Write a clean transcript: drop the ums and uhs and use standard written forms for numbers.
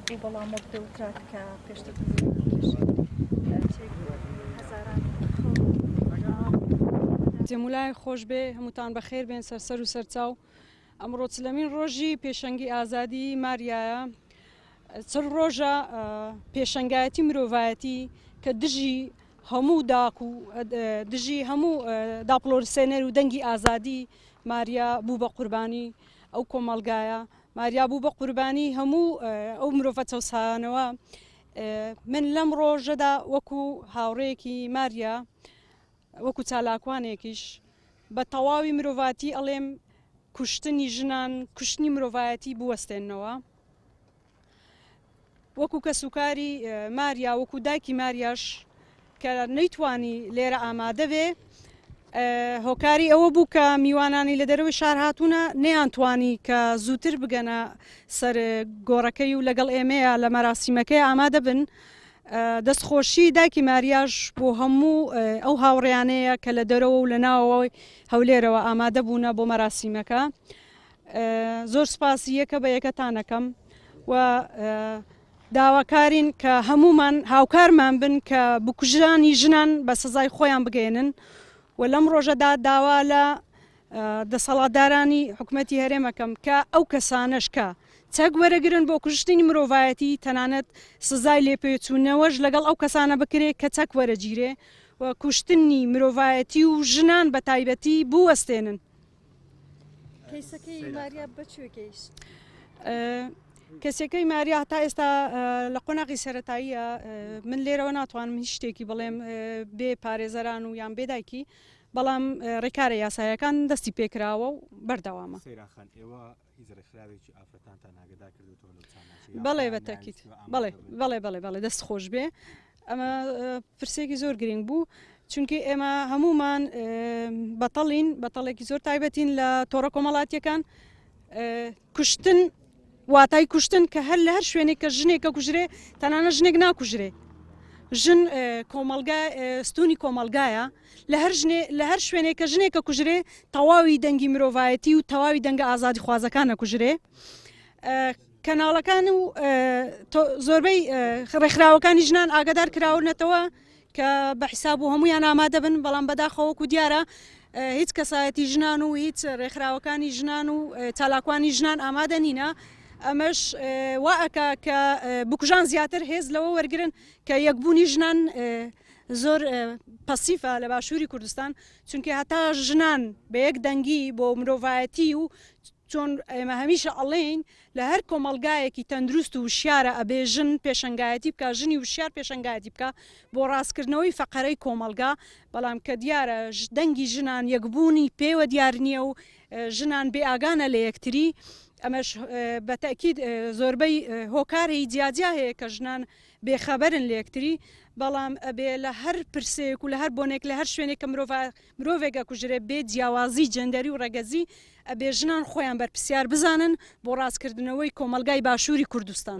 بوو بەڵام وەک دەوترا کە پێشتر تێمولای خۆش بێ هەمووتان بەخێر بێن سەرسەر و سەرچاو ئەمڕۆ چلەمین ڕۆژی پێشەنگی ئازادی ماریایە چل ڕۆژە پێشەنگایەتی مرۆڤایەتی کە دژی هەموو داک و دژی هەموو داپڵۆرسێنەر و دەنگی ئازادی ماریا بوو بە قوربانی ئەو کۆمەڵگایە ماریا بوو بە قوربانی هەموو ئەو مرۆڤە چەوسانەوە من لەم ڕۆژەدا وەکو هاوڕێیەکی ماریا وەکو چالاکوانێکیش بە تەواوی مرۆڤاتی ئەڵێم کوشتنی ژنان کوشتنی مرۆڤایەتی بوەستێنەوە وەکو کەسوکاری ماریا وەکو دایکی ماریاش کە نەیتوانی لێرە ئامادە بێ هۆکاری ئەوە بوو کە میوانانی لە دەرەوەی شار هاتوونە نەیانتوانی کە زووتر بگەنە سەر گۆڕەکەی و لەگەڵ ئێمەیە لە مەراسیمەکەی ئامادە بن دەستخۆشی دایکی ماریاش بۆ هەموو ئەو هاوڕیانەیە کە لە دەرەوە و لە ناوەوەی هەولێرەوە ئامادە بوونە بۆ مەراسیمەکە زۆر سپاسی یەکە بە یەکەتانەکەم و داواکارین کە هەموومان هاوکارمان بن کە بکوژانی ژنان بە سزای خۆیان بگەێنن و لەم ڕۆژەدا داوا لە دەسەڵاتدارانی حکومەتی هەرێمەکەم کە ئەو کەسانەش کە چەک وەرەگرن بۆ کوشتنی مرۆڤایەتی تەنانەت سزای لێپێچوونەوەش لەگەڵ ئەو کەسانە بکرێت کە چەک وەرەگیرێ و کوشتنی مرۆڤایەتی و ژنان بە تایبەتی بوەستێنن. کەیسەکەی ماریا بە کوێ گەیشت؟ کەسەکەی ماریا هەتا ئێستا لە قۆناغی سەتاییە من لێرەوە ناتوانم هیچ شتێکی بڵێم بێ پارێزەران و یان بێدایکی بەڵام ڕێکارە یاسایەکان دەستی پێکراوە و بەردەوامە. سەیران خان ئێوە هیچ ڕێکخراوێکی ئافرەتانتان ئاگدار کردوتەوە لەو چالاکیە؟ بەڵێ بە تەکید بەڵێ بەڵێ بەڵێ بەڵێ دەست خۆش بێ ئەمە پرسێکی زۆر گرنگ بوو چونکی ئێمە هەمومان بەتەڵین بەتەڵێکی زۆر تایبەتین لە تۆڕە کۆمەڵاتیەکان کوشتن واتای کوشتن کە هەر لە هەر شوێنێک کە ژنێک کە کوژرێ تەنانە ژنێک ناکوژرێ ژن کۆمەلگا ستونی کۆمەلگایە لە هەر ژنێ لە هەر شوێنێک کە ژنێک کە کوژرێ تەواوی دەنگی مرۆڤایەتی و تەواوی دەنگە ئازادیخوازەکان نەکوژرێ کەناڵەکان و زۆربەی ڕێکخراوەکانی ژنان ئاگادار کراونەتەوە کە بە حیساب و هەمویان ئامادە بن بەڵام بەداخەوە وەکو دیارە هیچ کەسایەتی ژنان و هیچ ڕێکخراوەکانی ژنان و چالاکوانی ژنان ئامادە نینە ئەمەش وا ئەکا کە بکوژان زیاتر هێز لەوە وەرگن کە یەکبوونی ژنان زۆر پەسیفە لە باشووری کوردستان چونکە هەتا ژنان بە یەک دەنگی بۆ مرۆڤایەتی و چۆن ئێمە هەمیشە ئەڵێین لە هەر کۆمەڵگایەکی تەندروست و وشیارە ئەبێ ژن پێشەنگایەتی بکا ژنی وشیار پێشەنگایەتی بکا بۆ ڕاستکردنەوەی فەقەرەی کۆمەڵگا بەڵام کە دیارە دەنگی ژنان یەکبوونی پێوە دیار نییە و ژنان بێ ئاگانە لە یەکتری ئەمەش بە تەئکید زۆربەی هۆکاری جیاجیا هەیە کە ژنان بێخەبەرن لە یەکتری بەڵام ئەبێ لە هەر پرسێک و لە هەر بۆنێک لە هەر شوێنێک کە مرۆڤ مرۆڤێک ئەکوژرێ بێ جیاوازی جێندەری و ڕەگەزی ئەبێ ژنان خۆیان بەرپرسیار بزانن بۆ ڕاستکردنەوەی کۆمەڵگای باشووری کوردستان.